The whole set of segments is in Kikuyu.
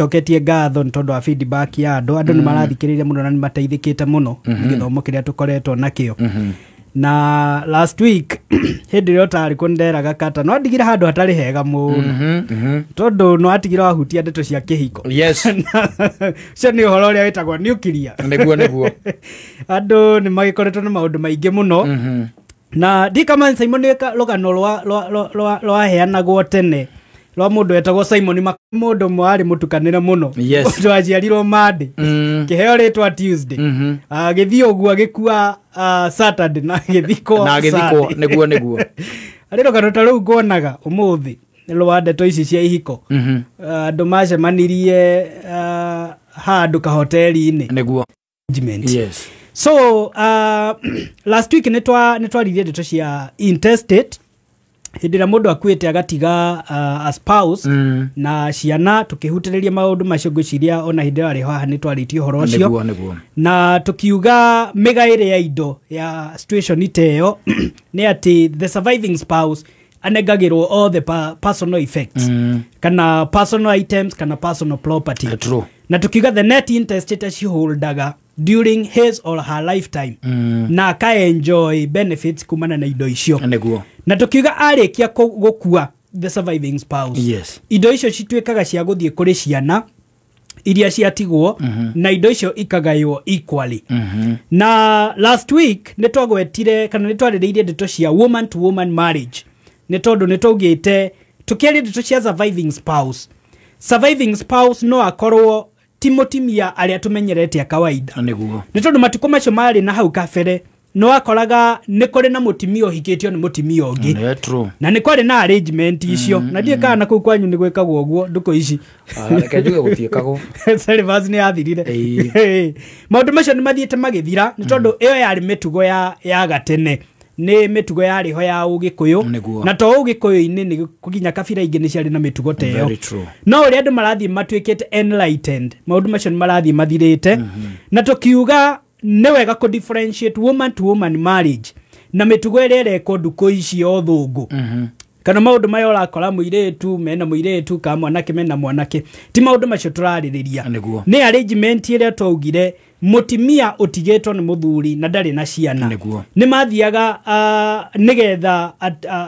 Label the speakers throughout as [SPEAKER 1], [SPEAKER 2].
[SPEAKER 1] Coketie ngatho nĩ tondũ wa feedback ya andũ nĩ marathikĩrĩria mũno na nĩ mateithĩkĩte mũno nĩ gĩthomo kĩrĩa tũkoretwo nakĩo. Na last week hĩndĩ ĩrĩa ũtarĩ kuo nĩnderaga kata no ndigire handũ hatarĩ hega mũno tondũ no atigire wahutia ndeto cia kĩhiko. Ũcio nĩ ũhoro ũrĩa wĩtagwo nuclear.
[SPEAKER 2] Nĩguo nĩguo.
[SPEAKER 1] Andũ nĩ magĩkoretwo na maũndũ maingĩ mũno. Na ndikama Simon nĩ rũgano rwaheanagwo tene rwa mũndũ wetagwo Simon, mũndũ ũmwe warĩ mũtukanĩre mũno. Mũndũ waciarirwo Monday, kĩheo rĩtwa Tuesday, agĩthiĩ ũguo agĩkua Saturday na agĩthikwo
[SPEAKER 2] Na agĩthikwo.
[SPEAKER 1] Sunday.
[SPEAKER 2] Nĩguo nĩguo.
[SPEAKER 1] Arĩ rũgano ta rũu nguonaga ũmũthĩ rwa ndeto ici cia ihiko. Andũ macemanirie handũ kahoteri-inĩ. Arrangement. So last week nĩ twaririe ndeto cia intestate, hĩndĩ ĩrĩa mũndũ akuĩte agatiga a spouse na ciana, tũkĩhutĩrĩria maũndũ macio. Ngwĩciria ona hĩndĩ ĩyo arĩ haha nĩ twarĩtie ũhoro ũcio.
[SPEAKER 2] Nĩguo nĩguo.
[SPEAKER 1] Na tukiuga mĩgaĩre ya indo ya situation ta ĩyo nĩ atĩ the surviving spouse anengagĩrwo all the personal effects kana personal items kana personal property.
[SPEAKER 2] True.
[SPEAKER 1] Na tukiuga the net intestate ciholdaga during his or her lifetime na akaenjoy benefits kumana na indo icio. Na tukiuga arĩkia gũkua the surviving spouse, indo icio cituĩkaga cia gũthiĩ kũrĩ ciana iria ciatigwo na indo icio ikagaywo equally. Na last week nĩ twagwetire kana nĩ twarĩrĩirie ndeto cia woman to woman marriage, nĩ tondũ nĩ twaugĩte tũkĩaria ndeto cia surviving spouse, surviving spouse no akorwo ti mũtumia arĩa tũmenyerete a kawaida, nĩ tondũ matukũ macio marĩ na hau kabere no akoraga nĩ kũrĩ na mũtumia ũhikĩtio nĩ mũtumia ũngĩ.
[SPEAKER 2] Nĩ true.
[SPEAKER 1] Na nĩ kwarĩ na arrangement icio, na ndiĩ kana kũu kwanyu nĩ gwĩkagwo ũguo ndukũ ici.
[SPEAKER 2] Ah, reke njuge gũtiĩkagwo.
[SPEAKER 1] Syllabus nĩ yathirire. Maũndũ macio nĩ mathiĩte magĩthira nĩ tondũ ĩyo yarĩ mĩtugo ya gatene, nĩ mĩtugo yarĩ ho ya ũgĩkũyũ. Na to ũgĩkũyũ-inĩ, nĩ nginya kabira ingĩ nĩ ciarĩ na mĩtugo ta ĩyo.
[SPEAKER 2] Very true.
[SPEAKER 1] No ũrĩa andũ marathiĩ matuĩkĩte enlightened, maũndũ macio nĩ marathiĩ mathirĩte. Na tũkiuga nĩ wega kũ differentiate woman to woman marriage na mĩtugo ĩrĩa ĩrekwo ndukũ ici ya ũthũngũ kana maũndũ maya ũrakora mũirĩtu mena mũirĩtu kana mwanake mena mwanake. Ti maũndũ macio tũrarĩrĩria. Nĩ arrangement ĩrĩa twaugire mũtumia ũtigĩtwo nĩ mũthuri na ndarĩ na ciana nĩ mathiaga nĩgetha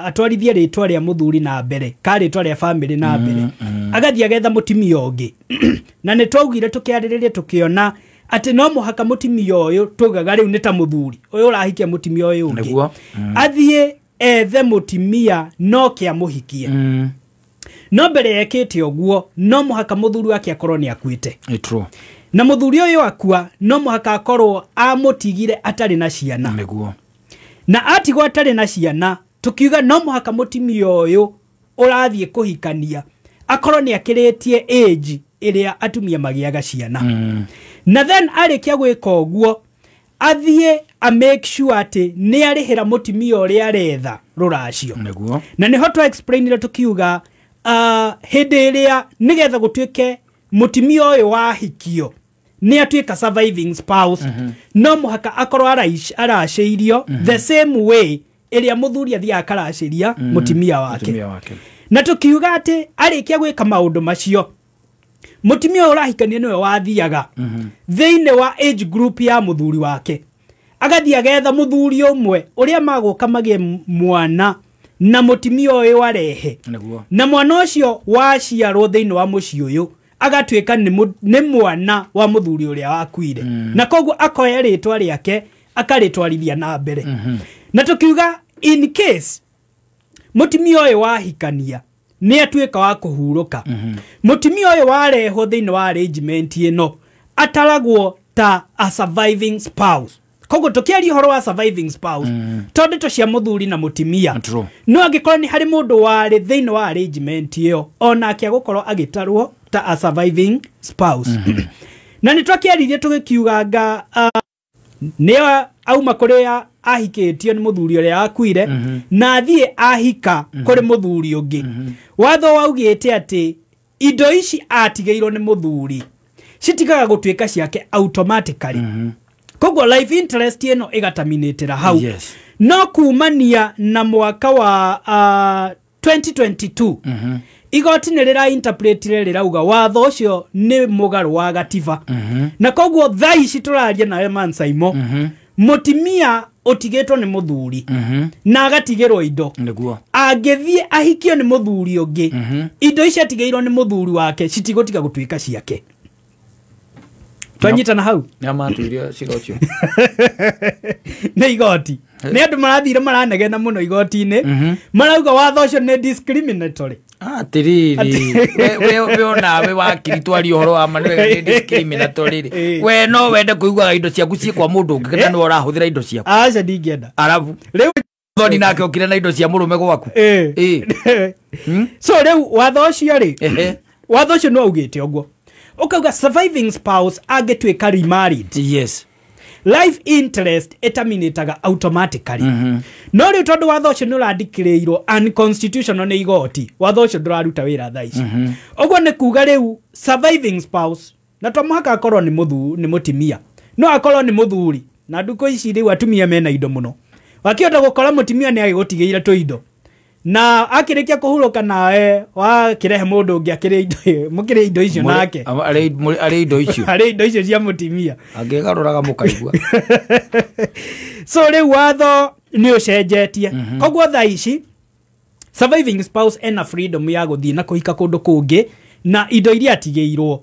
[SPEAKER 1] atwarithie rĩtwa rĩa mũthuri na mbere ka rĩtwa rĩa family na mbere, agathiĩ agetha mũtumia ũngĩ. Na nĩ twaugire tũkĩarĩrĩria tũkĩona atĩ no mũhaka mũtumia ũyũ tugaga rĩu nĩ ta mũthuri ũyũ ũrahikia mũtumia ũyũ ũngĩ athiĩ ethe mũtumia no kĩamũhikie. No mbere ekĩte ũguo no mũhaka mũthuri wake akorwo nĩ akuĩte.
[SPEAKER 2] True.
[SPEAKER 1] Na mũthuri ũyũ akua no mũhaka akorwo amũtigire atarĩ na ciana. Na atigwo atarĩ na ciana, tukiuga no mũhaka mũtumia ũyũ ũrathiĩ kũhikania akorwo nĩ akĩrĩtie age ĩrĩa atumia magĩaga ciana. Na then arĩkia gwĩka ũguo athiĩ a make sure atĩ nĩ arĩhĩra mũtumia ũrĩa aretha rũracio. Na nĩho twa explainire tukiuga hĩndĩ ĩrĩa nĩgetha gũtuĩke mũtumia ũyũ wahikio nĩ atuĩka surviving spouse, no mũhaka akorwo aracĩirio the same way ĩrĩa mũthuri athiaga akaracĩria mũtumia wake.
[SPEAKER 2] Mũtumia wake.
[SPEAKER 1] Na tukiuga atĩ arĩkia gwĩka maũndũ macio, mũtumia ũyũ ũrahikania nĩwe wathiaga thĩinĩ wa age group ya mũthuri wake, agathiĩ agetha mũthuri ũmwe ũrĩa magũka magĩe mwana na mũtumia ũyũ arehe. Na mwana ũcio waciarwo thĩinĩ wa mũciĩ ũyũ agatuĩka nĩ mwana wa mũthuri ũrĩa wakuire. Na koguo akoya rĩtwa rĩake akarĩtwarithia na mbere. Na tukiuga in case mũtumia ũyũ wahikania nĩ atuĩka wa kũhurũka, mũtumia ũyũ warehwo thĩinĩ wa arrangement ĩno ataragwo ta a surviving spouse. Koguo tũkĩaria ũhoro wa surviving spouse, to ndeto cia mũthuri na mũtumia. No angĩkorwo nĩ harĩ mũndũ warĩ thĩinĩ wa arrangement ĩyo, onake agũkorwo agĩtarwo ta a surviving spouse. Na nĩ twakĩaririe tũgĩkiuganga nĩ auma kũrĩa ahikĩtio nĩ mũthuri ũrĩa akuire na athiĩ ahika kũrĩ mũthuri ũngĩ. Watho waugĩte atĩ indo ici atigĩirwo nĩ mũthuri citigaga gũtuĩka ciake automatically. Koguo life interest ĩno ĩgataminĩtĩra hau. No kumania na mwaka wa 2022, Igoti nĩ rĩrainterpretire, rĩrauga watho ũcio nĩ mũgarũ wa gatiba, na koguo thaa ici tũraria nawe Mansaimo, mũtimia ũtigĩtwo nĩ mũthuri na agatigĩrwo indo, angĩthiĩ ahikio nĩ mũthuri ũngĩ, indo icio atigĩirwo nĩ mũthuri wake citigũtiga gũtuĩka ciake. Twanyitana hau?
[SPEAKER 2] Nĩa matuire cira ũcio?
[SPEAKER 1] Nĩ igoti. Nĩ andũ marathire maranegena mũno igoti-inĩ, marauga watho ũcio nĩ discriminatory.
[SPEAKER 2] Atiriri, we onawe wakiri, twaria ũhoro wa ma, nĩ wega, nĩ discriminatory rĩ, we no wende kũiguaga indo ciaku ciĩ kwa mũndũ ũngĩ, kana nĩwe ũrahũthĩra indo ciaku?
[SPEAKER 1] Aca, ndingĩenda.
[SPEAKER 2] Arabu
[SPEAKER 1] rĩu
[SPEAKER 2] thoni nake okire na indo cia mũrũme gwaku.
[SPEAKER 1] So rĩu watho ũcio rĩ, watho ũcio no augĩte ũguo, ũkauga surviving spouse angĩtuĩka remarried, life interest ĩterminataga automatically. No rĩu tondũ watho ũcio nĩ ũrandikĩrĩirwo unconstitutional nĩ igoti, watho ũcio ndũraruta wĩra thaa ici. Ũguo nĩ kuga rĩu surviving spouse, na to mũhaka akorwo nĩ nĩ mũtimia, no akorwo nĩ mũthuri. Na ndukũ ici rĩu atumia mena indo mũno, wakĩhota gũkora mũtimia nĩ agĩgũtigĩire tũindo, na akĩrĩkia kũhurũka nawe wakĩrehe mũndũ ũngĩ akĩrĩ indo, mũkĩrĩ indo icio nake.
[SPEAKER 2] Arĩ indo icio.
[SPEAKER 1] Arĩ indo icio cia mũtimia.
[SPEAKER 2] Angĩgarũraga mũkaigua.
[SPEAKER 1] So rĩu watho nĩ ũcenjetie, koguo thaa ici surviving spouse ena freedom ya gũthiĩ na kũhika kũndũ kũngĩ, na indo iria atigĩirwo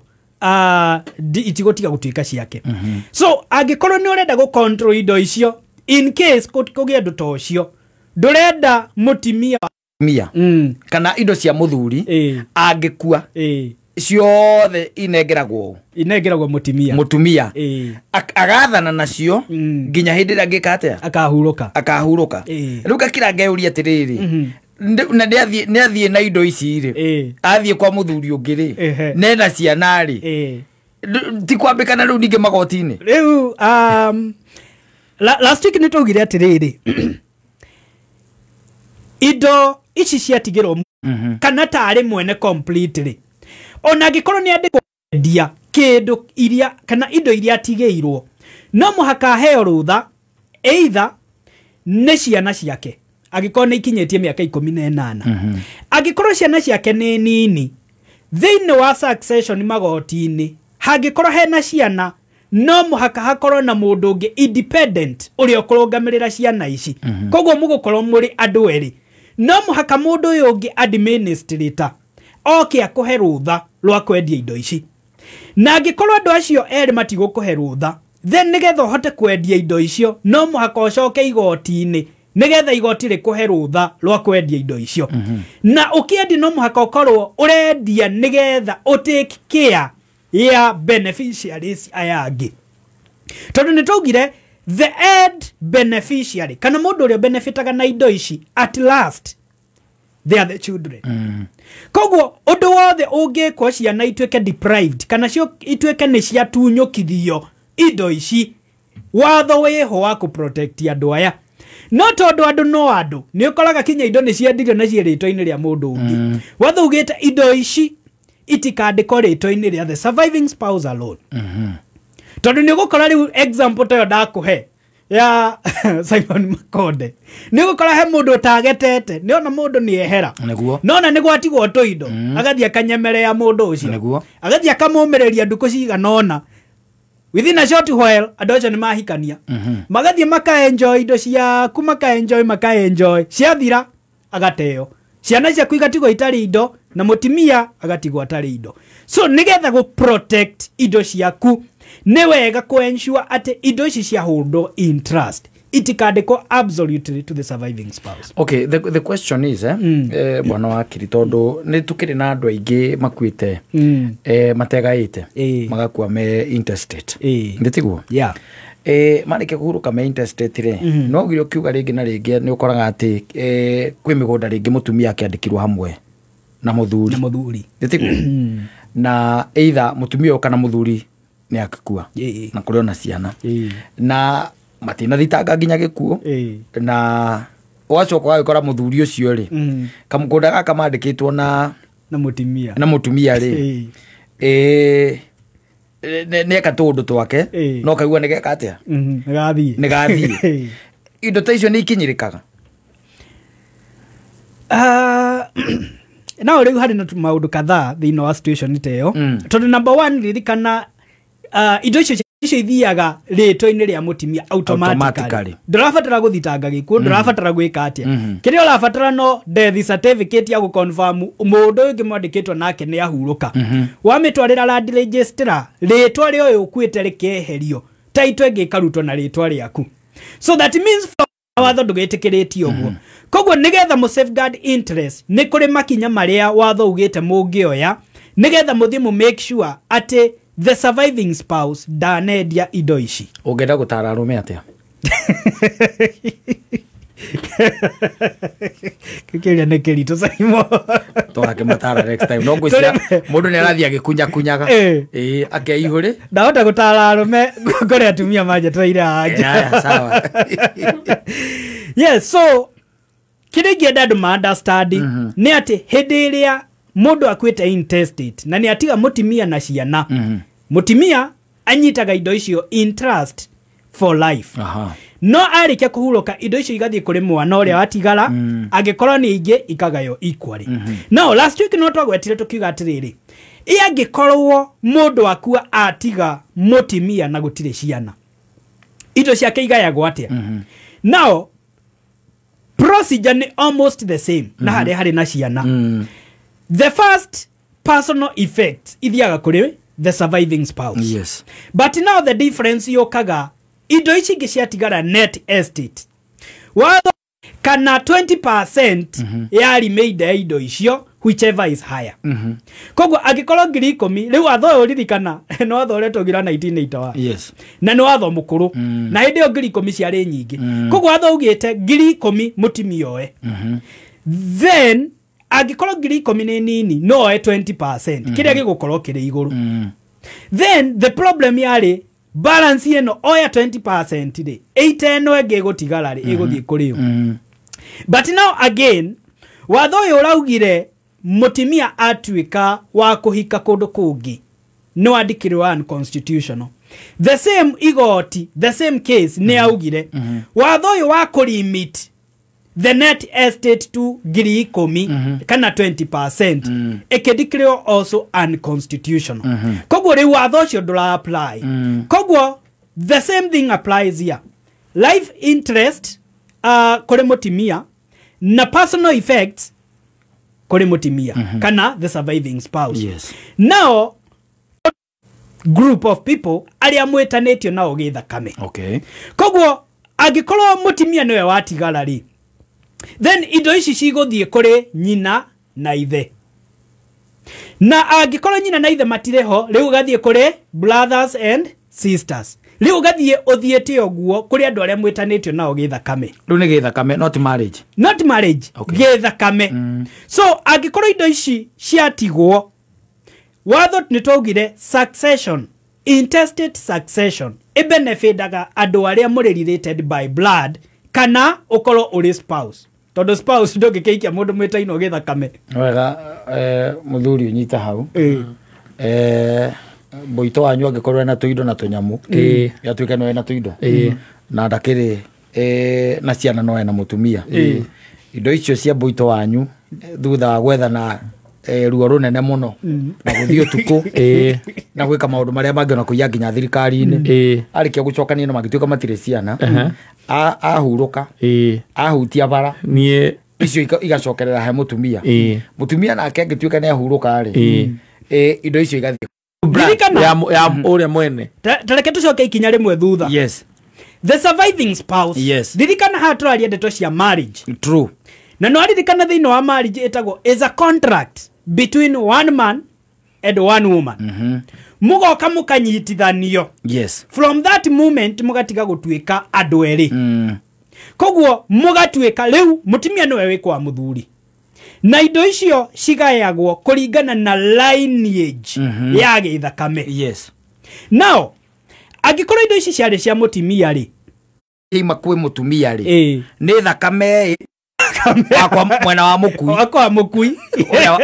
[SPEAKER 1] itigũtiga gũtuĩka ciake. So angĩkorwo nĩ ũrenda gũ control indo icio, in case kũgĩe ũndũ ta ũcio, ndũrenda mũtimia
[SPEAKER 2] Mia kana indo cia mũthuri angĩkua, ciothe inengeragwo
[SPEAKER 1] inengeragwo mũtimia.
[SPEAKER 2] Mũtumia agathana nacio nginya hĩndĩ ĩrĩa angĩka atĩa?
[SPEAKER 1] Akahurũka.
[SPEAKER 2] Akahurũka. Rĩu ngakira ngeyũria atĩrĩrĩ, na nĩ athiĩ na indo ici rĩ, athiĩ kwa mũthuri ũngĩ rĩ, nena ciana rĩ, ti kwambĩkana rĩu ningĩ magoti-inĩ?
[SPEAKER 1] Rĩu last week nĩ twaugire atĩrĩrĩ, indo ici ciatigĩrwo kana tarĩ mwene completely, ona angĩkorwo nĩ andĩkwo kwendia kĩndũ iria kana indo iria atigĩirwo, no mũhaka aheo rũtha either nĩ ciana ciake angĩkorwo nĩ ikinyĩtie mĩaka 18. Angĩkorwo ciana ciake nĩ nini, thĩinĩ wa succession magoti-inĩ, hangĩkorwo hena ciana, no mũhaka hakorwo na mũndũ ũngĩ independent ũrĩa ũkũrũgamĩrĩra ciana ici. Koguo mũgũkorwo mũrĩ andũ erĩ. No mũhaka mũndũ ũyũ ũngĩ administrator oke akũhe rũtha rwa kwendia indo ici. Na angĩkorwo andũ acio erĩ matigũkũhe rũtha, then nĩgetha ũhote kwendia indo icio, no mũhaka ũcoke igoti-inĩ nĩgetha igoti rĩkũhe rũtha rwa kwendia indo icio. Na ũkĩendia, no mũhaka ũkorwo ũrendia nĩgetha ũtake care ya beneficiaries aya angĩ, tondũ nĩ twaugire the end beneficiary, kana mũndũ ũrĩa benefitaga na indo ici at last, they are the children. Koguo ũndũ wothe ũngĩkwo ciana ituĩke deprived kana cio ituĩke nĩ ciatunyũkithio indo ici, watho wĩho wa kũ-protect andũ aya. No tondũ andũ no andũ, nĩ ũkoraga kinya indo nĩ ciendirio na ciĩ rĩtwa-inĩ rĩa mũndũ ũngĩ. Watho ugĩte indo ici itikandĩkwo rĩtwa-inĩ rĩa the surviving spouse alone, tondũ nĩ ũgũkora rĩu example ta ĩyo ndakũhe ya Simon Makonde, nĩ ũgũkora he mũndũ ũtagetete, nĩ ona mũndũ nĩ ehera, nona nĩ gwatigwo tũindo, agathiĩ akanyemerea mũndũ ũcio, agathiĩ akamũmĩrĩria ndukũ cigana ũna. Within a short while andũ acio nĩ mahikania, magathiĩ makaenjoy indo ciaku, makaenjoy, makaenjoy, ciathira agateo, ciana ciaku igatigwo itarĩ indo na mũtimia agatigwo atarĩ indo. So nĩgetha gũ protect indo ciaku, nĩ wega kũ ensure atĩ indo ici ciahũndwo in trust itikandĩkwo absolutely to the surviving spouse.
[SPEAKER 2] Okay, the question is, bwana wakiri, tondũ nĩ tũkĩrĩ na andũ aingĩ makuĩte mategaĩte, magakua me intestate, nĩ tiguo?
[SPEAKER 1] Yeah.
[SPEAKER 2] Marĩkia kũhurũka me intestate rĩ, no ugire ũkiuga rĩngĩ na rĩngĩ nĩ ũkoraga atĩ kwĩ mĩgũnda rĩngĩ mũtumia akĩandĩkirwo hamwe na mũthuri.
[SPEAKER 1] Na mũthuri.
[SPEAKER 2] Nĩ tiguo? Na either mũtumia ũyũ kana mũthuri nĩ akĩkua, na kũrĩ ona ciana, na matinathitanga nginya gĩkuũ, na ũgacoka ũgagĩkora mũthuri ũcio rĩ, kamũgũnda gaka mandĩkĩtwo na
[SPEAKER 1] na mũtimia,
[SPEAKER 2] na mũtumia rĩ, nĩ eka tũũndũ twake, no kaigua nĩ geka atĩa?
[SPEAKER 1] Nĩ gathiĩ.
[SPEAKER 2] Nĩ gathiĩ. Indo ta icio nĩ ikinyĩrĩkaga?
[SPEAKER 1] Ah, No rĩu harĩ na maũndũ kadhaa thĩinĩ wa situation ta ĩyo. Tondũ number one, ririkana indo icio ithiaga rĩtwa-inĩ rĩa mũtimia automatically. Ndũrabatara gũthitanga gĩkuũ, ndũrabatara gwĩka atĩa. Kĩrĩa ũrabatara no death certificate ya gũconfirm mũndũ ũyũ ũngĩ mwandĩkĩtwo nake nĩ ahurũka. Wamĩtwarĩra land registrar, rĩtwa rĩa ũyũ ũkuĩte rĩkeherio, title ĩngĩ ĩkarutwo na rĩtwa rĩaku. So that means watho ndũgĩtĩkĩrĩtie ũguo. Koguo nĩgetha mũ safeguard interest, nĩ kũrĩ makinya marĩa watho ugĩte mũngĩoya nĩgetha mũthiĩ mũ make sure atĩ the surviving spouse ndanendia indo ici.
[SPEAKER 2] Ũngĩenda gũtara arũme atĩa?
[SPEAKER 1] Kĩkĩria nĩ kĩritũ Simon.
[SPEAKER 2] Tũgakĩmatara next time. No ngwĩciria mũndũ nĩ arathiĩ agĩkunyakunyaga. Ĩĩ, akeihũrĩ.
[SPEAKER 1] Ndahota gũtara arũme kũrĩ atumia manjetereire haha.
[SPEAKER 2] Sawa.
[SPEAKER 1] Yes, so kĩrĩa ingĩenda andũ ma understand nĩ atĩ hĩndĩ ĩrĩa mũndũ akuĩte intestate na nĩ atiga mũtimia na ciana, mũtimia anyitaga indo icio in trust for life. No arĩkia kũhurũka indo icio igathiĩ kũrĩ mwana ũrĩa watigara, angĩkorwo nĩ ingĩ ikagaywo equally. No last week no twagwetire tũkiuga atĩrĩrĩ, ĩ angĩkorwo mũndũ akua atiga mũtimia na gũtirĩ ciana, indo ciake igayagwo atĩa? Now procedure ni almost the same na harĩa harĩ na ciana. The first personal effect ithiaga kũrĩ the surviving spouse.
[SPEAKER 2] Yes.
[SPEAKER 1] But now the difference yokaga indo ici ingĩ ciatigara net estate watho kana 20% ya remainder ya indo icio, whichever is higher. Koguo angĩkorwo 10,000 rĩu watho ũyũ ririkana nĩ watho ũrĩa twaugire 1981.
[SPEAKER 2] Yes.
[SPEAKER 1] Na nĩ watho mũkũrũ. Na hĩndĩ ĩyo 10,000 ciarĩ nyingĩ. Koguo watho ugĩte 10,000 mũtimia oe. Then angĩkorwo 10,000 nĩ nini no oe 20% kĩrĩa gĩgũkorwo kĩrĩ igũrũ. Then the problem yarĩ balance ĩno oya 20% rĩ, 8 ĩno ĩngĩ ĩgũtigara rĩ, ĩgũthiĩ kũrĩ ũ. But now again watho ũyũ ũraugire mũtimia atuĩka wa kũhika kũndũ kũngĩ nĩ wandĩkirwo unconstitutional. The same igoti, the same case nĩ augire watho ũyũ wa kũlimit the net estate to 10,000 kana 20% ĩkĩndĩkĩrwo also unconstitutional. Koguo rĩu watho ũcio ndũra apply. Koguo the same thing applies here. Life interest kũrĩ mũtimia na personal effects kũrĩ mũtimia kana the surviving spouse.
[SPEAKER 2] Yes.
[SPEAKER 1] Now group of people arĩa mwĩtanĩtio nao gĩthakame.
[SPEAKER 2] Okay.
[SPEAKER 1] Koguo angĩkorwo mũtimia nĩwe watigara rĩ, then indo ici cigũthiĩ kũrĩ nyina na ithe. Na angĩkorwo nyina na ithe matirĩ ho, rĩu ũgathiĩ kũrĩ brothers and sisters. Rĩu ũgathiĩ ũthiĩte ũguo kũrĩ andũ arĩa mwĩtanĩtio nao gĩthakame.
[SPEAKER 2] Rĩu nĩ gĩthakame, not marriage.
[SPEAKER 1] Not marriage,
[SPEAKER 2] okay.
[SPEAKER 1] Gĩthakame. So angĩkorwo indo ici ciatigwo, watho nĩ twaugire succession, intestate succession ĩbenefitaga andũ arĩa mũrĩ related by blood kana ũkorwo ũrĩ spouse. Tondũ spouse ndũngĩkĩikia mũndũ mwĩtainwo gĩthakame.
[SPEAKER 2] Wega, mũthuri ũnyita hau. Mũito wanyu angĩkorwo ena tũindo na tũnyamũ, yatuĩka no ena tũindo na ndakĩrĩ na ciana no ena mũtumia, indo icio cia mũito wanyu thutha wa gwethana ruo rũnene mũno na gũthiĩ ũtukũ na gwĩka maũndũ marĩa mangĩ ona kũiya nginya thirikari-inĩ, arĩkia gũcokania na mangĩtuĩka matirĩ ciana, ahurũka, ahutia bara,
[SPEAKER 3] niĩ
[SPEAKER 2] icio igacokerera he mũtumia. Mũtumia nake angĩtuĩka nĩ ahurũka rĩ, indo icio igathiĩ
[SPEAKER 3] ya ũrĩa mwene.
[SPEAKER 1] Tareke tũcoke ikinya rĩmwe thutha.
[SPEAKER 2] Yes.
[SPEAKER 1] The surviving spouse.
[SPEAKER 2] Yes.
[SPEAKER 1] Ririkana haha tũraria ndeto cia marriage.
[SPEAKER 2] True.
[SPEAKER 1] Na no ririkana thĩinĩ wa marriage ĩtagwo is a contract between one man and one woman. Mũgoka mũkanyitithanio.
[SPEAKER 2] Yes.
[SPEAKER 1] From that moment mũgatiga gũtuĩka andũ erĩ. Koguo mũgatuĩka rĩu mũtumia nĩwe wĩ kwa mũthuri. Na indo icio cigayagwo kũringana na lineage ya gĩthakame.
[SPEAKER 2] Yes.
[SPEAKER 1] Now angĩkorwo indo ici ciarĩ cia mũtumia rĩ,
[SPEAKER 2] ima kwĩ mũtumia rĩ, nĩ thakame Wakwa mwena wa mukui.
[SPEAKER 1] Wakwa mukui.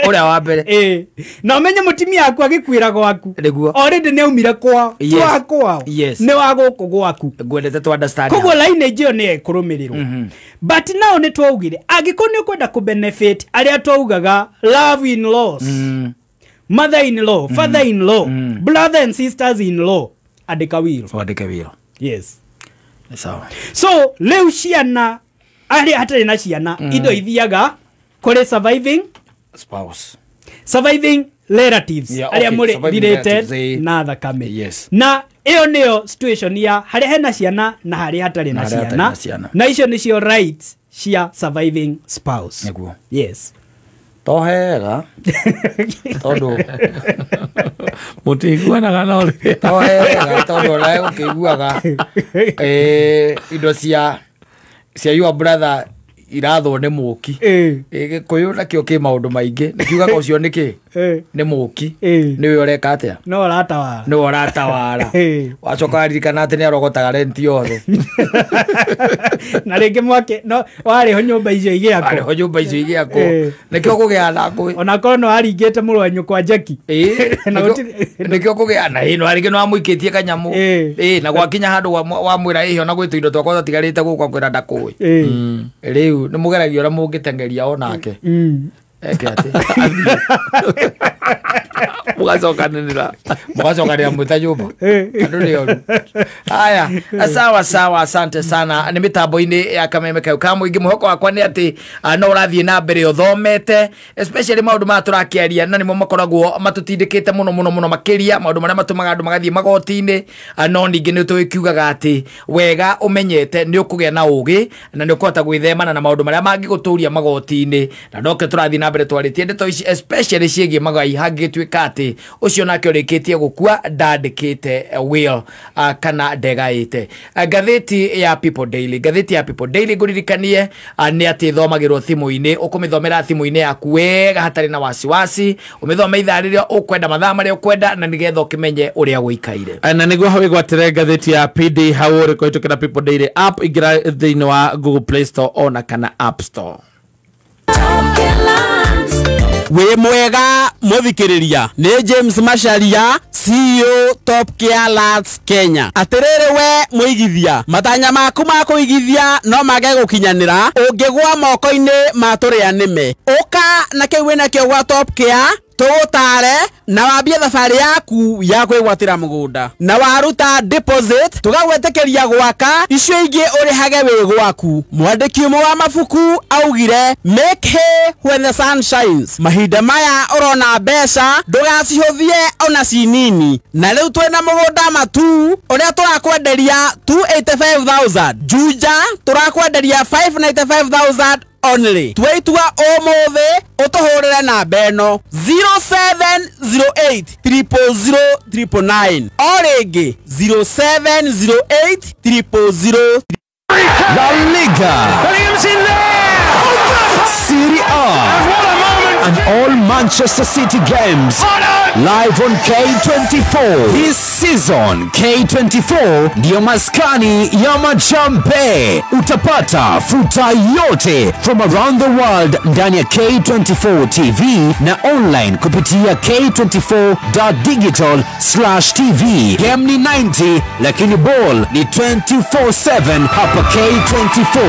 [SPEAKER 2] Uria wa mbere.
[SPEAKER 1] Na umenye mutimia aku agikuira gwaku.
[SPEAKER 2] Niguo.
[SPEAKER 1] Already ni aumire kwao.
[SPEAKER 2] Yes.
[SPEAKER 1] Twa kwao.
[SPEAKER 2] Yes.
[SPEAKER 1] Ni wa guku gwaku.
[SPEAKER 2] Ngwendete tu understand.
[SPEAKER 1] Koguo lineage ĩyo nĩ ĩkũrũmĩrĩrwo. But now nĩ twaugire angĩkorwo nĩ ũkwenda kũ benefit arĩa twaugaga love in laws. Mother in law, father in law, brother and sisters in law, andĩka will.
[SPEAKER 2] Andĩke will.
[SPEAKER 1] Yes.
[SPEAKER 2] Sawa.
[SPEAKER 1] So rĩu ciana arĩa hatarĩ na ciana indo ithiaga kũrĩ surviving
[SPEAKER 2] spouse.
[SPEAKER 1] Surviving relatives.
[SPEAKER 2] Yeah,
[SPEAKER 1] arĩa
[SPEAKER 2] okay.
[SPEAKER 1] mũrĩ related
[SPEAKER 2] eh.
[SPEAKER 1] na thakame.
[SPEAKER 2] Yes.
[SPEAKER 1] Na ĩyo nĩyo situation ya harĩa hena ciana na harĩa hatarĩ na ciana. Na icio nĩcio rights cia surviving spouse.
[SPEAKER 2] Nĩguo.
[SPEAKER 1] Yes.
[SPEAKER 2] Tohera tondu
[SPEAKER 3] mutiguanaga no
[SPEAKER 2] tohera tondu ona ukiguaga indo cia your brother irathwo nĩ mũki. Gĩkũyũ nakĩo kĩ maũndũ maingĩ nĩ kiugaga ũcio nĩ kĩ nĩ mũki nĩwe ũreka atĩa
[SPEAKER 1] no ũratawara
[SPEAKER 2] nĩwe ũratawara wacoka waririkana atĩ nĩ arogotaga renti yothe
[SPEAKER 1] na rĩngĩ mwake no warĩho nyũmba icio igĩakwo
[SPEAKER 2] warĩho nyũmba icio igĩakwo nĩkĩo kũgĩa na ngũĩ
[SPEAKER 1] onakorwo no waringĩte mũrũ wa nyũkwa Jackie
[SPEAKER 2] nĩkĩo kũgĩa na ĩ no rĩngĩ no wamũikĩtie kanyamũ na gwakinya handũ wamwĩra ĩhĩ ona gwĩ tũindo twakwa twatigarĩte gũkũ akwĩra ndakũĩ rĩu nĩ mũgeragia ũrĩa mũngĩteng'eria onake eke atĩ
[SPEAKER 3] mũgacokanĩrĩra
[SPEAKER 2] mũgacokanĩrĩra mwĩta nyũmba andũ nĩ oru. Haya, sawa sawa, asante sana. Nĩ mĩtambo-inĩ ya Kameme Kayũ ka Mũingĩ. Mwĩhoko wakwa nĩ atĩ no ũrathiĩ na mbere ũthomete especially maũndũ maya tũrakĩaria na nĩmo makoragwo matũtindĩkĩte mũno mũno mũno makĩria maũndũ marĩa matũmaga andũ magathiĩ magoti-inĩ. No ningĩ nĩ tũgĩkiugaga atĩ wega ũmenyete nĩ ũkũgĩa na ũgĩ na nĩ ũkũhota gwĩthemana na maũndũ marĩa mangĩgũtũria magoti-inĩ. Na nokĩo tũrathiĩ na mbere twarĩtie ndeto ici especially ciĩgiĩ magai hangĩtuĩka atĩ ũcio nake ũrĩkĩtie gũkua ndandĩkĩte will kana ndegaĩte. Ngathĩti ya People Daily, ngathĩti ya People Daily ngũririkanie nĩ atĩ ĩthomagĩrwo thimũ-inĩ, ũkũmĩthomera thimũ-inĩ yaku wega hatarĩ na wasiwasi, ũmĩthome ithaa rĩrĩa ũkwenda mathaa marĩa ũkwenda na nĩgetha ũkĩmenye ũrĩa gũikaire.
[SPEAKER 3] Na nĩguo hau wĩgwatĩre ngathĩti ya PD hau ũrĩ kũhĩtũkĩra People Daily app ingĩra thĩinĩ wa Google Play Store ona kana App Store.
[SPEAKER 4] Wĩ mwega mũthikĩrĩria nĩ James Macharia CEO Top Care Lads Kenya. Atĩrĩrĩ we mũigithia, matanya maku ma kũigithia no mage gũkinyanĩra ũngĩgwa moko-inĩ ma tũrĩa nĩme. Ũka na kĩu wĩnakĩo gwa Top Care tũgũtare na wambie thabarĩ yaku ya kwĩgwatĩra mũgũnda na waruta deposit tũgagwĩtĩkĩria gwaka icio ingĩ ũrĩhage wĩ gwaku. Mwandĩki ũmwe wa mabuku augire make hay when the sun shines. Mahinda maya ũrona mbeca ndũgacihũthie ona ci nini. Na rĩu twĩna mũgũnda Matu ũrĩa tũrakwenderia 285,000, Juja tũrakwenderia 595,000 only. Twaitua ũmũthĩ ũtũhũrĩre namba ĩno 0708 000 999 o rĩngĩ 0708 000.
[SPEAKER 5] La Liga, Serie A, and all Manchester City games live on K24. This season, K24 ndiyo maskani ya majambe. Utapata futa yote from around the world ndani ya K24 TV na online kupitia k24.digital/tv. Game ni 90 lakini ball ni 24/7 hapa K24.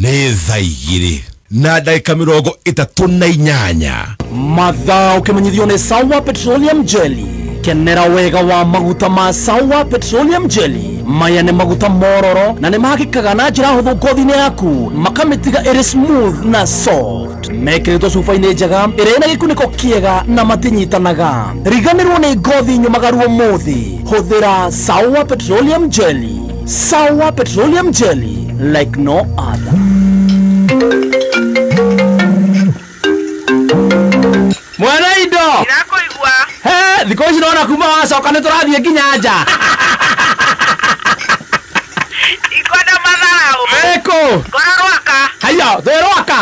[SPEAKER 6] Nĩ thaa igĩrĩ na ndagĩka 38.
[SPEAKER 7] Mathaa ũkĩmenyithio nĩ Sawa Petroleum Jelly. Kenera wega wa maguta ma Sawa Petroleum Jelly. Maya nĩ maguta mororo na nĩ mahakikaga na njĩra hũthũ ngothi-inĩ yaku, makamĩtiga ĩrĩ smooth na soft. Mekĩrĩtwo cuba-inĩ njega ĩrĩa ĩna gĩkunĩko kĩega na matinyitanaga. Riganĩrwo nĩ ngothi nyũmagaru ũmũthĩ. Hũthĩra Sawa Petroleum Jelly. Sawa Petroleum Jelly like no other.
[SPEAKER 4] Mwana indo
[SPEAKER 8] Ndirakuigua.
[SPEAKER 4] He, thikũ ici nona kuma wacoka nĩ tũrathiĩ nginya nja.
[SPEAKER 8] Ikwenda matharau.
[SPEAKER 4] Ĩkũ?
[SPEAKER 8] Ngora Rwaka.
[SPEAKER 4] Haiya, twĩ Rwaka.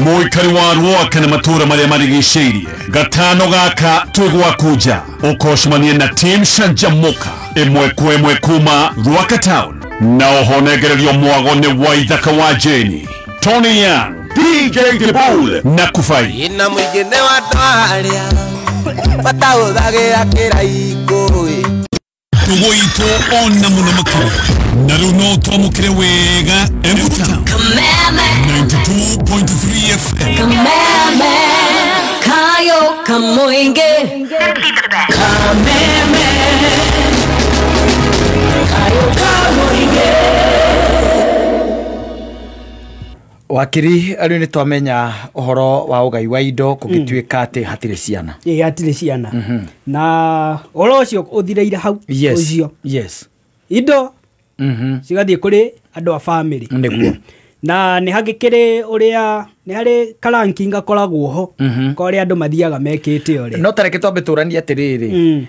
[SPEAKER 6] Mũikari wa Rwaka na matũra marĩa marigicĩirie gatano gaka twĩ gwaku nja ũkocemanie na team Canjamuka ĩmwe kwa ĩmwe kuma Rwaka Town. Na oho nengererio mwago nĩ Waithaka wa Jane, Tony Young, DJ Dibul na Kufai.
[SPEAKER 9] Ina mũingĩ nĩ wa andũ arĩa matahũthagĩra kĩraikũ.
[SPEAKER 6] Ndũgũ itũ ona mũno makĩria. Na rĩu no twamũkĩre wega Embu Town. 92.3 FM.
[SPEAKER 10] Kameme kayo kamoinge. Kameme kayo kamoinge.
[SPEAKER 2] Wakiri ariũ nĩ twamenya ũhoro wa ũgai wa indo kũngĩtuĩka atĩ hatirĩ ciana.
[SPEAKER 1] Ĩĩ hatirĩ ciana. Na ũhoro ũcio ũthireire hau.
[SPEAKER 2] Yes.
[SPEAKER 1] Ũcio.
[SPEAKER 2] Yes.
[SPEAKER 1] Indo cigathiĩ kũrĩ andũ a family.
[SPEAKER 2] Nĩguo.
[SPEAKER 1] Na nĩ hagĩkĩrĩ ũrĩa nĩ harĩ karanking gakoragwo ho ka ũrĩa andũ mathiaga mekĩte ũrĩa.
[SPEAKER 2] No tareke twambe tũranie atĩrĩrĩ.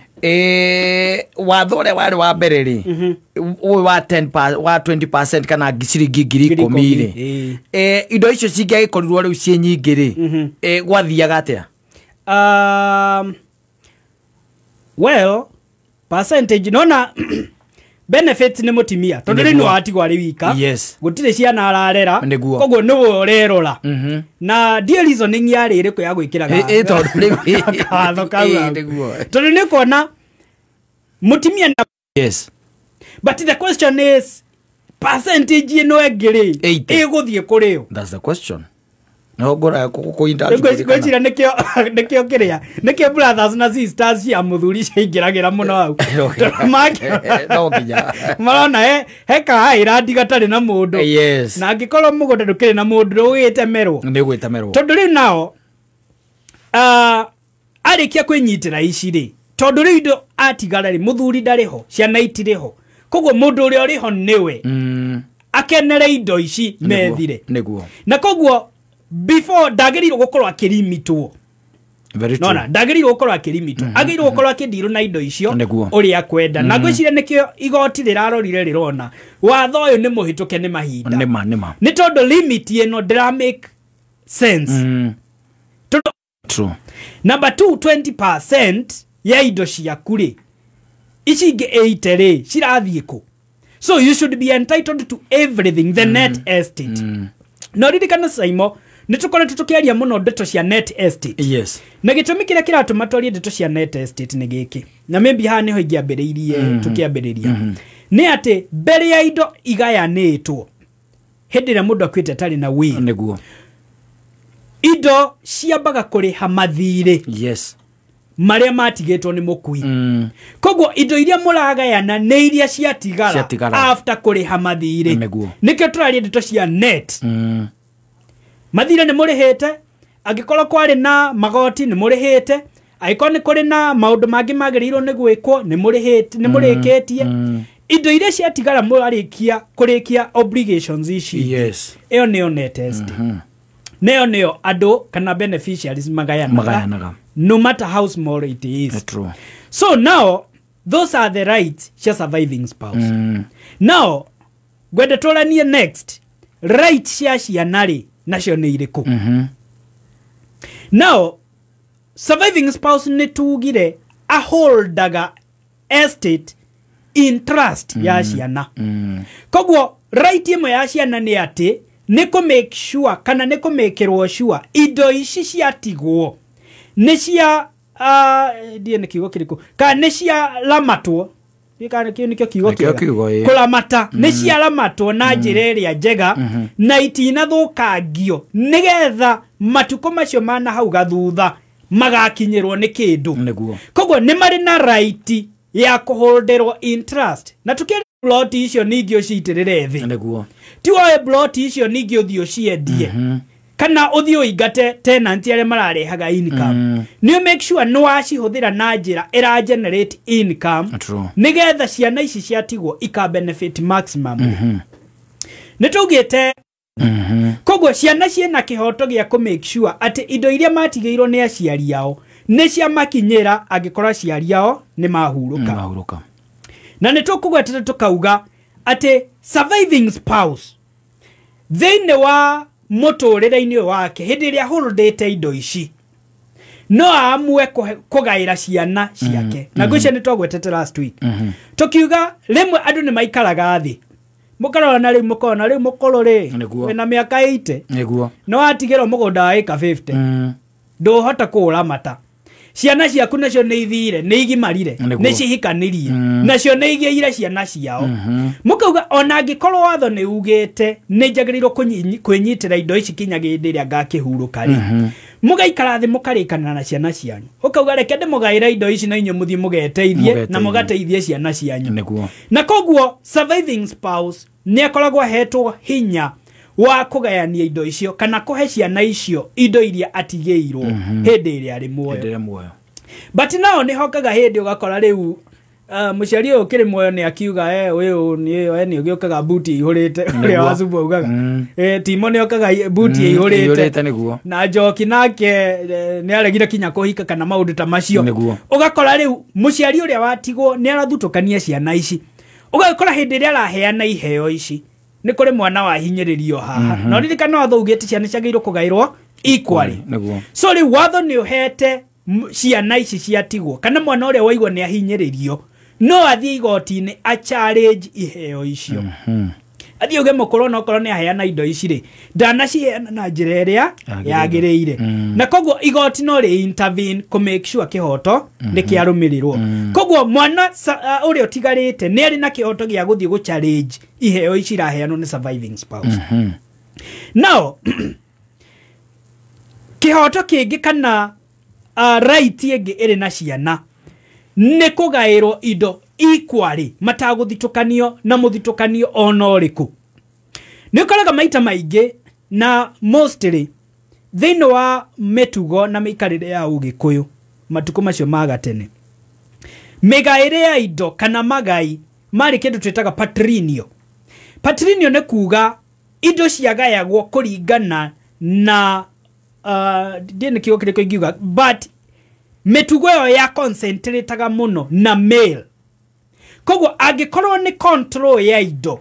[SPEAKER 2] Watho ũrĩa warĩ wa mbere rĩ, ũyũ wa 10 wa 20% kana ciringi 10,000 rĩ, indo icio cingĩagĩkorirwo rĩu ciĩ nyingĩ rĩ, gwathiaga atĩa?
[SPEAKER 1] Well, percentage nona benefits nĩ mũtimia tondũ rĩu nĩ watigwo arĩ wika.
[SPEAKER 2] Yes.
[SPEAKER 1] Gũtirĩ ciana ararera, koguo nĩwe ũrerora. Na ndiĩ reasoning yarĩ ĩrĩkũ ya gwĩkĩra kawatho kau. Tondũ nĩ kuona mũtimia na.
[SPEAKER 2] Yes.
[SPEAKER 1] But the question is percentage ĩno ĩngĩ rĩ ĩgũthiĩ kũrĩ ũ?
[SPEAKER 2] That's the question. No ngora kũinda.
[SPEAKER 1] Ngwĩciria nĩkĩo kĩrĩa nĩkĩo brothers na sisters cia mũthuri ciaingĩragĩra mũno hau.
[SPEAKER 2] No nginya
[SPEAKER 1] marona he ka island gatarĩ na mũndũ.
[SPEAKER 2] Yes.
[SPEAKER 1] Na angĩkorwo mũgũnda ndũkĩrĩ na mũndũ ndũgĩtemerwo.
[SPEAKER 2] Nĩ ũgwĩtemerwo.
[SPEAKER 1] Tondũ rĩu nao arĩkia kwĩnyitĩra ici rĩ, tondũ rĩu indo atigara rĩ, mũthuri ndarĩ ho, ciana itirĩ ho, koguo mũndũ ũrĩa ũrĩ ho nĩwe akenere indo ici methire.
[SPEAKER 2] Nĩguo.
[SPEAKER 1] Na koguo before ndagĩrĩirwo gũkorwo akĩrimitwo. Nona ndagĩrĩirwo gũkorwo akĩrimitwo, agĩrĩirwo gũkorwo akĩndirwo na indo icio ũrĩa akwenda. Na ngwĩciria nĩkĩo igoti rĩrarorire rĩrona watho ũyũ nĩ mũhĩtũke nĩ mahinda.
[SPEAKER 2] Nĩma.
[SPEAKER 1] Nĩ tondũ limit ĩno ndĩra make sense. Tondũ
[SPEAKER 2] true.
[SPEAKER 1] Number 2, 20% ya indo ciaku rĩ, ici ingĩ 80 rĩ cirathiĩ kũ? So you should be entitled to everything, the net estate. No ririkana Saimo, nĩ tũkoretwo tũkĩaria mũno ndeto cia net estate.
[SPEAKER 2] Yes.
[SPEAKER 1] Na gĩtũmi kĩrĩa kĩratũma twarie ndeto cia net estate nĩ gĩkĩ. Na maybe haha nĩho ingĩambĩrĩirie tũkĩambĩrĩria. Nĩ atĩ mbere ya indo igayanĩtwo hĩndĩ ĩrĩa mũndũ akuĩte atarĩ na will.
[SPEAKER 2] Nĩguo.
[SPEAKER 1] Indo ciambaga kũrĩha mathirĩ.
[SPEAKER 2] Yes.
[SPEAKER 1] Marĩa matigĩtwo nĩ mũkui. Koguo indo iria mũragayana nĩ iria ciatigara after kũrĩha mathirĩ.
[SPEAKER 2] Nĩguo.
[SPEAKER 1] Nĩkĩo tũraria ndeto cia net. Mathirĩ nĩ mũrĩhĩte, angĩkorwo kwarĩ na magoti nĩ mũrĩhĩte, angĩkorwo nĩ kũrĩ na maũndũ mangĩ magĩrĩirwo nĩ gwĩkwo nĩ mũrĩhĩte, nĩ mũrĩkĩtie. Indo iria ciatigara mũrarĩkia kũrĩkia obligations ici.
[SPEAKER 2] Yes.
[SPEAKER 1] Ĩyo nĩyo net estate. Nĩyo nĩyo andũ kana beneficiaries magayanaga. No matter how small it is.
[SPEAKER 2] True.
[SPEAKER 1] So now those are the rights cia surviving spouse. Now ngwenda tũranie next right cia ciana rĩ nacio nĩ irĩkũ? Now surviving spouse nĩ tugire aholdaga estate in trust ya ciana. Koguo right ĩmwe ya ciana nĩ atĩ nĩ kũ make sure kana nĩ kũmĩkĩrwo sure indo ici ciatigwo nĩ cia ndiĩ nĩ kiugo kĩrĩkũ kana nĩ cia ramatwo, kana kĩu nĩkĩo kiugo kĩega kũramata, nĩ cia ramatwo na njĩra ĩrĩa njega na itinathũkangio nĩgetha matukũ macio mana hau gathutha magakinyĩrwo nĩ kĩndũ.
[SPEAKER 2] Nĩguo.
[SPEAKER 1] Koguo nĩ marĩ na right ya kũholderwo in trust. Na tukĩaria plot icio ningĩ ũcitĩrĩre thĩ.
[SPEAKER 2] Nĩguo.
[SPEAKER 1] Ti woe plot icio ningĩ ũthiĩ ũciendie. Kana ũthiĩ ũingate tenant arĩa mararehaga income. Nĩ make sure nĩ wacihũthĩra na njĩra ĩra generate income. Nĩgetha ciana ici ciatigwo ika benefit maximum. Nĩ tũgĩte koguo ciana ciĩna kĩhoto gĩa kũ make sure atĩ indo iria matigĩirwo nĩ aciari ao nĩ ciamakinyĩra angĩkorwo aciari ao nĩ mahurũka. Na nĩ tũkũgwetete tũkauga atĩ surviving spouse thĩinĩ wa mũtũrĩre-inĩ wake hĩndĩ ĩrĩa ahũrũndĩte indo ici no aamue kũgaĩra ciana ciake. Na ngwĩciria nĩ twagwetete last week. Tũkiuga rĩmwe andũ nĩ maikaraga thĩ Mũkarora na rĩu mũkona rĩu mũkũrũ rĩ wĩna mĩaka 80
[SPEAKER 2] nĩguo
[SPEAKER 1] no watigĩrwo mũgũnda wa ĩka 50 ndũhota kũũramata. Ciana ciaku nacio nĩ ithire, nĩ igimarire, nĩ cihikanirie, nacio nĩ igĩire ciana ciao. Mũkauga ona angĩkorwo watho nĩ ugĩte nĩ njagĩrĩirwo kwĩnyitĩra indo ici kinya hĩndĩ ĩrĩa ngakĩhurũka rĩ, mũgaikara thĩ mũkarĩkanĩra na ciana cianyu. Ũkauga reke ndĩmũgaĩre indo ici na inyuĩ mũthiĩ mũgeteithie na mũgateithie ciana cianyu. Na koguo surviving spouse nĩ akoragwo ahetwo hinya wa kũgayania indo icio kana kũhe ciana icio indo iria atigĩirwo hĩndĩ ĩrĩa arĩ muoyo. But nao nĩ hokaga hĩndĩ ũgakora rĩu mũciari ũyũ ũkĩrĩ muoyo nĩ akiuga ũyũ nĩ ũgĩũkaga buti ihũrĩte, ũrĩa wacubu augaga Timo nĩ okaga buti ihũrĩte, na Njoki nake nĩ aregire kinya kũhika kana maũndũ ta macio. Ũgakora rĩu mũciari ũrĩa watigwo nĩ arathutũkania ciana ici. Ũgakora hĩndĩ ĩrĩa araheana iheo ici nĩ kũrĩ mwana wahinyĩrĩrio haha. Na ũririkane watho ugĩte ciana ciagĩrĩirwo kũgaĩrwo equally. So rĩu watho nĩ ũhete ciana ici ciatigwo kana mwana ũrĩa waigua nĩ ahinyĩrĩrio no athiĩ igoti-inĩ a challenge iheo icio. Athiĩ uge mũkũrũ onokorwo nĩ aheana indo ici rĩ, ndanaciheana na njĩra ĩrĩa yagĩrĩire. Na koguo igoti no rĩ intervene kũ make sure kĩhoto nĩ kĩarũmĩrĩrwo. Koguo mwana ũrĩa ũtigarĩte nĩ arĩ na kĩhoto gĩa gũthiĩ gũ challenge iheo ici iraheanwo nĩ surviving spouse. Now kĩhoto kĩngĩ kana right ĩngĩ ĩrĩ na ciana nĩ kũgaĩrwo indo equally matagũthitũkanio na mũthitũkanio ona ũrĩkũ. Nĩ ũkoraga maita maingĩ na mostly thĩinĩ wa mĩtugo na mĩikarĩre ya ũgĩkũyũ matukũ macio ma gatene, mĩgaĩre ya indo kana magai marĩ kĩndũ twĩtaga patrinio. Patrinio nĩ kuga indo ciagayagwo kũringana na ndiĩ nĩ kiugo kĩrĩkũ ingiuga, but mĩtugo ĩyo ya concentrataga mũno na male. Koguo angĩkorwo nĩ control ya indo,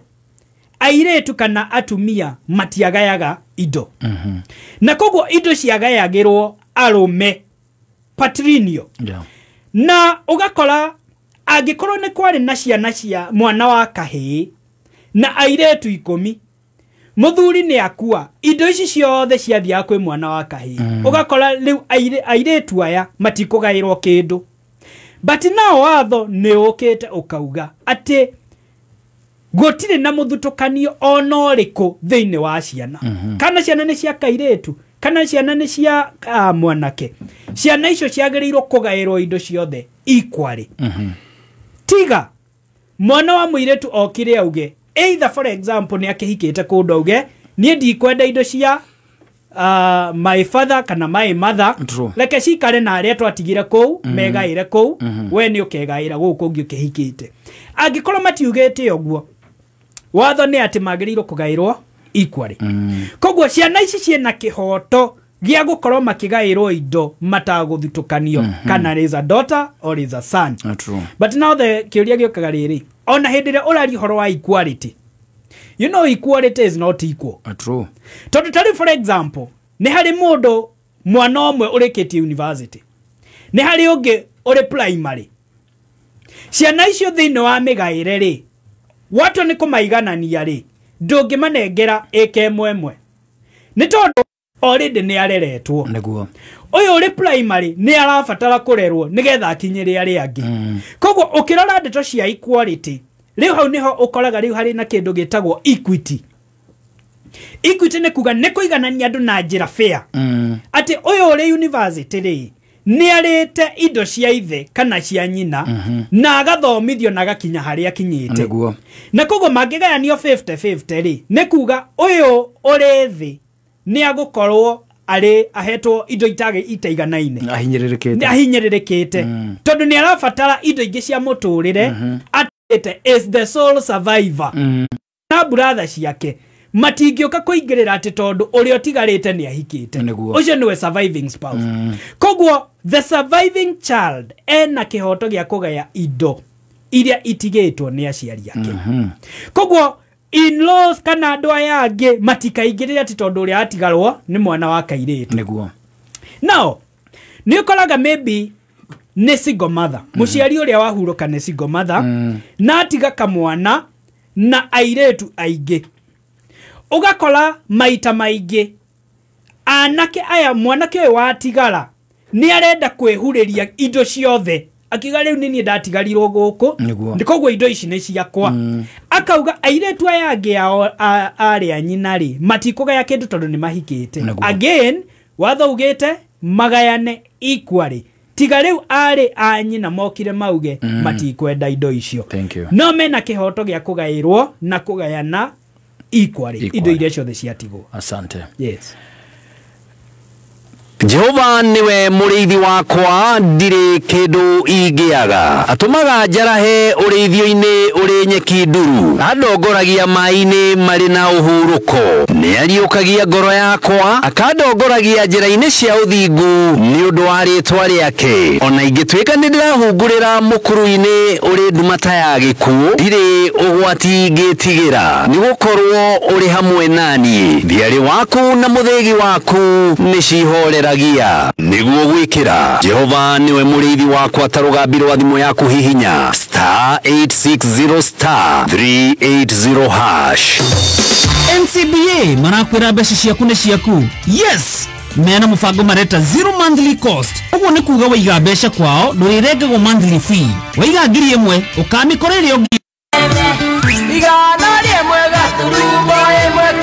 [SPEAKER 1] airĩtu kana atumia matiagayaga indo. Na koguo indo ciagayagĩrwo arũme patrinio. Na ũgakora angĩkorwo nĩ kwarĩ na ciana cia mwana wa kahĩĩ na airĩtu 10, mũthuri nĩ akua, indo ici ciothe ciathiaga kwĩ mwana wa kahĩĩ. Ũgakora rĩu airĩtu aya matikũgaĩrwo kĩndũ. But now watho nĩ ũkĩte ũkauga atĩ gũtirĩ na mũthutũkanio ona ũrĩkũ thĩinĩ wa ciana. Kana ciana nĩ cia kairĩtu, kana ciana nĩ cia mwanake, ciana icio ciagĩrĩirwo kũgaĩrwo indo ciothe equally. Tiga mwana wa mũirĩtu okire auge either for example nĩ akĩhikĩte kũndũ auge niĩ ndikwenda indo cia my father kana my mother, reke cikare na arĩa twatigire kũu megaĩre kũu, we nĩ ũkegaĩra gũkũ ũngĩ ũkĩhikĩte. Angĩkorwo matiugĩte ũguo, watho nĩ atĩ magĩrĩirwo kũgaĩrwo equally. Koguo ciana ici ciĩna kĩhoto gĩa gũkorwo makĩgaĩrwo indo matagũthutũkanio, kana is a daughter or is a son. But now the kĩũria gĩũkaga rĩrĩ, ona hĩndĩ ĩrĩa ũraria ũhoro wa equality, you know equality is not equal.
[SPEAKER 2] True.
[SPEAKER 1] Tondũ tarĩu for example nĩ harĩ mũndũ mwana ũmwe ũrĩkĩtie university, nĩ harĩ ũngĩ ũrĩ primary. Ciana icio thĩinĩ wa mĩgaĩre rĩ, watua nĩ kũmaiganania rĩ, ndũngĩmanengera ĩka ĩmwe ĩmwe, nĩ tondũ already nĩ areretwo.
[SPEAKER 2] Nĩguo.
[SPEAKER 1] Ũyũ ũrĩ primary nĩ arabatara kũrerwo nĩgetha akinyĩre arĩa angĩ. Koguo ũkĩrora ndeto cia equality rĩu hau nĩho ũkoraga rĩu harĩ na kĩndũ gĩtagwo equity. Equity nĩ kuga nĩ kũiganania andũ na njĩra fair. Atĩ ũyũ ũrĩ university rĩ nĩ arĩte indo cia ithe kana cia nyina na agathomithio na agakinya harĩa akinyĩte. Na koguo mangĩgayanio 50-50 rĩ, nĩ kuga ũyũ ũrĩ thĩ nĩ agũkorwo arĩ ahetwo indo itaiganaine, ahinyĩrĩrĩkĩte, tondũ nĩ arabatara indo ingĩ cia mũtũrĩre. Atĩte is the sole survivor. Na brother ciake matingĩũka kũingĩrĩra atĩ tondũ ũrĩa ũtigarĩte nĩ ahikĩte, ũcio nĩwe surviving spouse. Koguo the surviving child ena kĩhoto gĩa kũgaya indo iria itigĩtwo nĩ aciari ake. Koguo in-laws kana andũ aya angĩ matikaingĩrĩre atĩ tondũ ũrĩa atigarwo nĩ mwana wa kairĩtu.
[SPEAKER 2] Nĩguo.
[SPEAKER 1] Now nĩ ũkoraga maybe nĩ single mother, mũciari ũrĩa wahurũka nĩ single mother, na atiga kamwana Na airĩtu aingĩ. Ũgakora maita maingĩ anake aya, mwanake ũyũ watigara nĩ arenda kwĩhurĩria indo ciothe, akiuga rĩu nĩ niĩ ndatigarirwo gũkũ,
[SPEAKER 2] Nĩguo.
[SPEAKER 1] koguo indo ici nĩ ciakwa. Akauga airĩtu aya angĩ ao arĩa nyina rĩ, matikũgaya kĩndũ tondũ nĩ mahikĩte.
[SPEAKER 2] Nĩguo.
[SPEAKER 1] Again, watho ugĩte magayane equally, tiga rĩu arĩ a nyina mokire mauge matikwenda indo icio.
[SPEAKER 2] Thank you.
[SPEAKER 1] No mena kĩhoto gĩa kũgaĩrwo na kũgayana equally
[SPEAKER 2] Equally.
[SPEAKER 1] indo iria ciothe ciatigwo.
[SPEAKER 2] Asante.
[SPEAKER 1] Yes.
[SPEAKER 5] Jehova niwe mũrĩithi wakwa, ndirĩ kĩndũ ingĩaga. Atũmaga njarahe ũrĩithio-inĩ ũrĩ nyeki nduru, andongoragia maĩ-inĩ marĩ na ũhurũko. Nĩariũkagia ngoro yakwa, akandongoragia njĩra-inĩ cia ũthingu nĩ ũndũ wa rĩĩtwa rĩake. Ona ingĩtuĩka nĩndĩrahungurĩra mũkuru-inĩ ũrĩ nduma ta ya gĩkuũ, ndirĩ ũgwati ingĩtigĩra, nĩgũkorwo ũrĩ hamwe naniĩ. Thiarĩ waku na mũthĩgi waku nĩcihoreragia. Nĩguo gwĩkĩra Jehova nĩwe mũrĩithi wakwa ta rũgambi rwa thimũ yaku, hihinya star 860 star 380 hash.
[SPEAKER 11] NCBA marakwĩra mbeca ciaku nĩ ciaku. Yes, mena mũbango mareta zero monthly cost. Ũguo nĩ kuga waiga mbeca kwao ndũrĩrengagwo monthly fee. Waiga 1000 ũkamĩkora ĩrĩ o
[SPEAKER 9] 101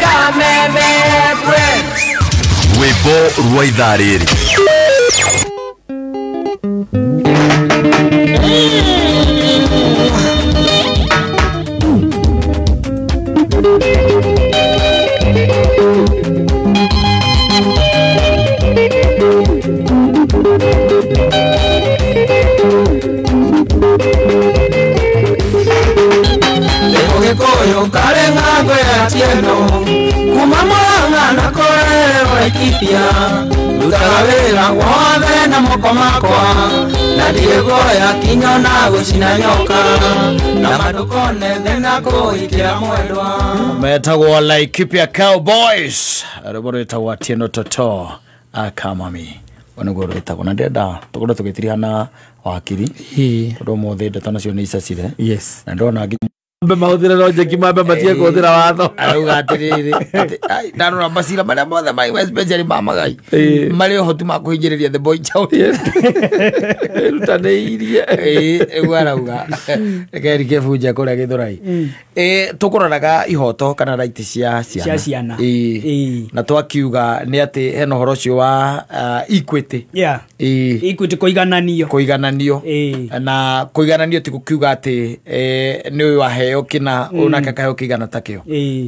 [SPEAKER 9] kameme.
[SPEAKER 5] Rwĩmbo rwa ithaa rĩrĩ.
[SPEAKER 9] Gĩkũyũ karĩ ng'ang'o ya Tieno, kuma Murang'a na kũrererwo Laikipia, ndutaga wĩra wothe na moko makwa, na ndirĩ guoya kinyo na gũcina nyoka, na mandũkone thĩna kũhikĩra mwendwa.
[SPEAKER 2] Metagwo Laikipia Cowboys, rwĩmbo rwĩtagwo Atieno Toto Akamami. Ũguo nĩguo rwĩtagwo, na ndĩrenda tũkorwo tũgĩtiriha na wakiri tondũ ũmũthĩ ndeto nacio nĩ icacire. Na ndona nginya
[SPEAKER 3] Mambe mahũthĩre logic, mambe matige kũhũthĩra watho.
[SPEAKER 2] Arauga atĩrĩrĩ atĩ, ai, ndarora macira marĩa mothe ma especially ma magai marĩ ũhoti ma kũhinyĩrĩria the boy child.
[SPEAKER 3] Ĩrutanĩirie.
[SPEAKER 2] Ĩĩ, ũguo arauga. Reke rike bunja kũrĩa Gĩthũrai. Tũkũroraga ihoto kana right cia ciana.
[SPEAKER 1] Cia ciana.
[SPEAKER 2] Ĩĩ. Na twakiuga nĩ atĩ hena ũhoro ũcio wa equity. Ĩĩ.
[SPEAKER 1] Equity, kũigananio.
[SPEAKER 2] Kũigananio. Na kũigananio ti gũkiuga atĩ nĩ ũyũ aheo kĩna, ũyũ nake akaheo kĩigana ta kĩo.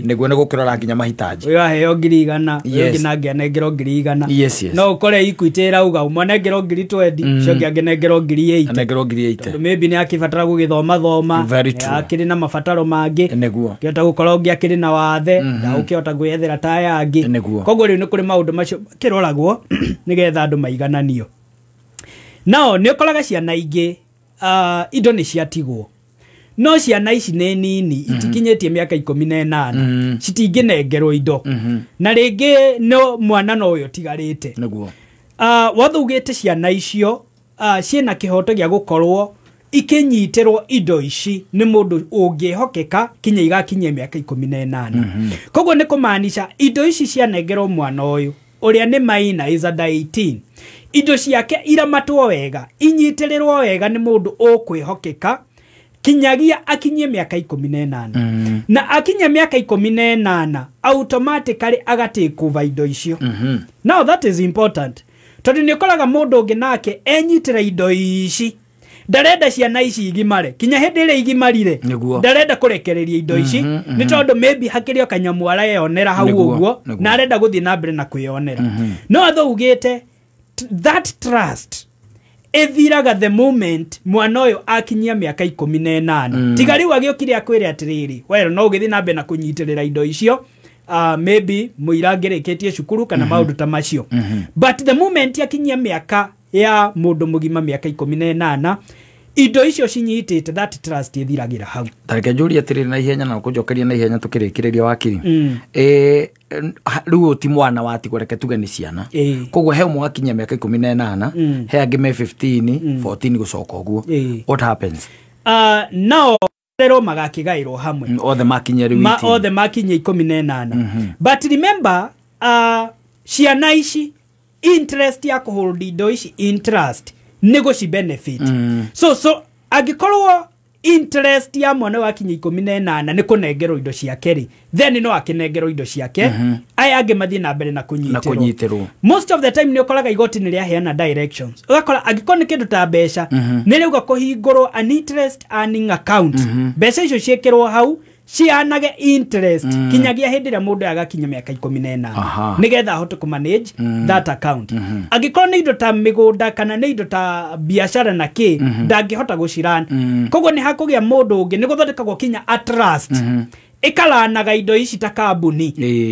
[SPEAKER 2] Nĩguo nĩ gũkĩrora nginya mahitaji.
[SPEAKER 1] Ũyũ aheo 100,000, ũyũ ũngĩ nake anengerwo 100,000. No ũkore Equity ĩrauga ũmwe anengerwo 20,000, ũcio ũngĩ angĩnengerwo 80,000.
[SPEAKER 2] Anengerwo 80,000.
[SPEAKER 1] Tondũ maybe nĩ akĩbatara gũgĩthoma thoma,
[SPEAKER 2] Very true.
[SPEAKER 1] akĩrĩ na mabataro mangĩ.
[SPEAKER 2] Nĩguo.
[SPEAKER 1] Kĩhota gũkorwo ũngĩ akĩrĩ na wathe, ndagũkĩhota gwĩethera ta aya angĩ.
[SPEAKER 2] Nĩguo.
[SPEAKER 1] Koguo rĩu nĩ kũrĩ maũndũ macio kĩroragwo nĩgetha andũ maigananio. Nao nĩ ũkoraga ciana ingĩ, indo nĩ ciatigwo, no ciana ici nĩ nini, itikinyĩtie mĩaka 18, citingĩnengerwo indo, na rĩngĩ no mwana no ũyũ ũtigarĩte.
[SPEAKER 2] Nĩguo.
[SPEAKER 1] Watho ugĩte ciana icio ciĩna kĩhoto gĩa gũkorwo ikinyitĩrwo indo ici nĩ mũndũ ũngĩhokeka kinya igakinyia mĩaka 18. Koguo nĩ kũmaanisha indo ici cianengerwo mwana ũyũ ũrĩa nĩ maina, is under 18, indo ciake iramatwo wega, inyitĩrĩrwo wega nĩ mũndũ ũkwĩhokeka kinyagia akinyie mĩaka 18. Na akinyia mĩaka 18, automatically agatake over indo icio. Now that is important, tondũ nĩ ũkoraga mũndũ ũngĩ nake enyitĩra indo ici, ndarenda ciana ici igimare, kinya hĩndĩ ĩrĩa igimarire ndarenda kũrekereria indo ici, nĩ tondũ maybe hakĩrĩ o kanyamũ areyonera hau ũguo, na arenda gũthiĩ na mbere na kwĩyonera. No watho ugĩte that trust ĩthiraga the moment mwana ũyũ akinyia mĩaka 18. Tiga rĩu agĩũkire akwĩre atĩrĩrĩ, well, no ũgĩthiĩ na mbere na kũnyitĩrĩra indo icio, maybe mũira angĩrĩkĩtie cukuru kana maũndũ ta macio. But the moment akinyia mĩaka ya mũndũ mũgima, mĩaka 18, indo icio cinyitĩte, that trust ĩthiragĩra hau.
[SPEAKER 2] Tareke njũrie atĩrĩrĩ na ihenya na kũnjokeria na ihenya tũkĩrĩkĩrĩria, wakiri. Rĩu ũyũ ti mwana watigwo, reke tuge nĩ ciana. Koguo he ũmwe wakinyia mĩaka 18, he angĩ me 15, 14 gũcoka ũguo. What happens?
[SPEAKER 1] Now Rero magakigairwo hamwe.
[SPEAKER 2] Othe makinyia rĩu
[SPEAKER 1] ma
[SPEAKER 2] 18.
[SPEAKER 1] Othe makinyia 18. But remember, ciana ici, interest ya kũhold indo ici, interest nĩ gũci benefit. So angĩkorwo interest ya mwana wakinya 18 nĩ kũnengerwo indo ciake rĩ, then no akĩnengerwo indo ciake, aya angĩ mathiĩ na mbere na
[SPEAKER 2] na
[SPEAKER 1] kũnyitĩrwo.
[SPEAKER 2] Kũnyitĩrwo.
[SPEAKER 1] Most of the time nĩ ũkoraga igoti nĩ rĩaheana directions, ũgakora angĩkorwo nĩ kĩndũ ta mbeca, nĩ rĩauga kũhingũrwo an interest earning account, mbeca icio ciĩkĩrwo hau cianage interest kinyagia hĩndĩ ĩrĩa mũndũ agakinya mĩaka 18, nĩgetha ahote kũ manage that account. Angĩkorwo nĩ indo ta mĩgũnda kana nĩ indo ta biacara na kĩ, ndangĩhota gũciran, koguo nĩ hakũgĩa mũndũ ũngĩ, nĩ gũthondekagwo kinya a trust ĩkaranaga indo ici ta kambuni,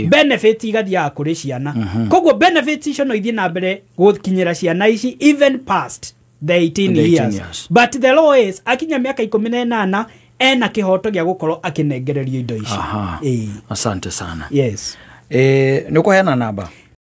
[SPEAKER 1] benefits igathiaga kũrĩ ciana. Koguo benefits icio no ithiĩ na mbere gũkinyĩra ciana ici even past the 18
[SPEAKER 2] The 18
[SPEAKER 1] years.
[SPEAKER 2] years.
[SPEAKER 1] But the law is akinya mĩaka 18 ena kĩhoto gĩa gũkorwo akĩnengererio indo ici.
[SPEAKER 2] Asante sana.
[SPEAKER 1] Yes.
[SPEAKER 2] Nĩ ũkũheana namba?